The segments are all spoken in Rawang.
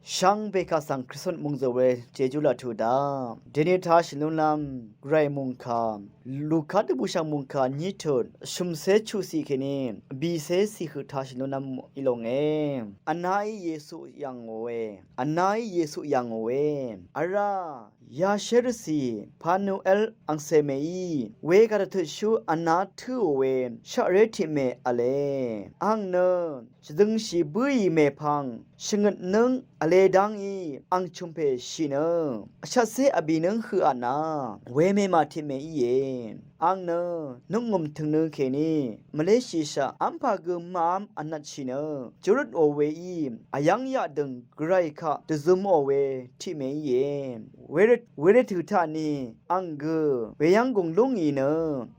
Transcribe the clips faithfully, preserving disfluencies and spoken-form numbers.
Shvngbe kaq svng Kristmas mungzø̀l we jejú laq tuq daq. Dèní tashì lúnlv́m Gvray mungkà Luka dvbùshv̀ng mungkà nyí tut shø̀mcé chuqciq kèní bìcé ciq høq tashì lúnlv́m í longe. Vnaí Yesu yv̀ngòe. Vnaí Yesu yv̀ngòe. Vrá yashérvcì Panuel angcè mèí wegaq dvtutshú vná tǿò we shaqré tiqmè v̄le. Àng nø shvzøngshì bǿì mèpvng shvngøt nǿng vle dá ngí àng chø̀mpè shì nø vshatcé vbì nǿng høq vtnà wemè mà tiqmè íe. Àng nø nukngø̀m tø̀ngnø kèní mvléshìshaq v́mpà gø màv́m vnvtshì nø júrøtò weí vyv́ng yaqdø̀ng Gvray kaq dvzømò we tiqmè íe. Wervt, wervt tø̀ taqni àng gø weyv́ng gùng lú ngì nø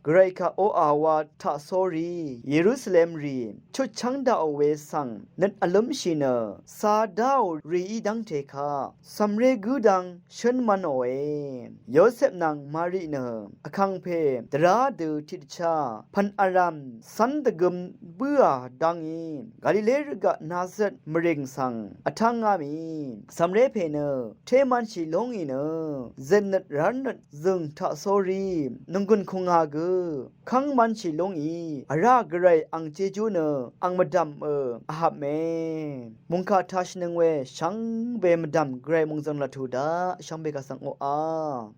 Gvray kaq oqà wa taqsórí Yerusalem rì chutchv́ng daqò we svng nøt vlǿmshì nø cā dáò rìí dv́ngte kaq cv̀mré gǿ dv̄ng shǿn mv̄nòe. Yosep nvng Mari nø vkàngpè dvrá dø tiqdvchá pv̀n vrv̀m cv́n dvgøm bǿà dá ngí Galile rvgaq Nazaret mvrìng svng vtv́ngá mì. Cv̀mré pè nø té mv̄nshì lú ngì nø zètnøt rárnøt zø̀ng taqsórí nònggùn kùngà gø kv́ng mv̄nshì lú ngì vrá Gvray àng jejú nø àng mvdv̀mø vhvpme. Mungkà tashìnøng we shvngbe mvdv̀m Gvray mungzø̀ng laq tuq daq. Shvngbe kaq svng oqà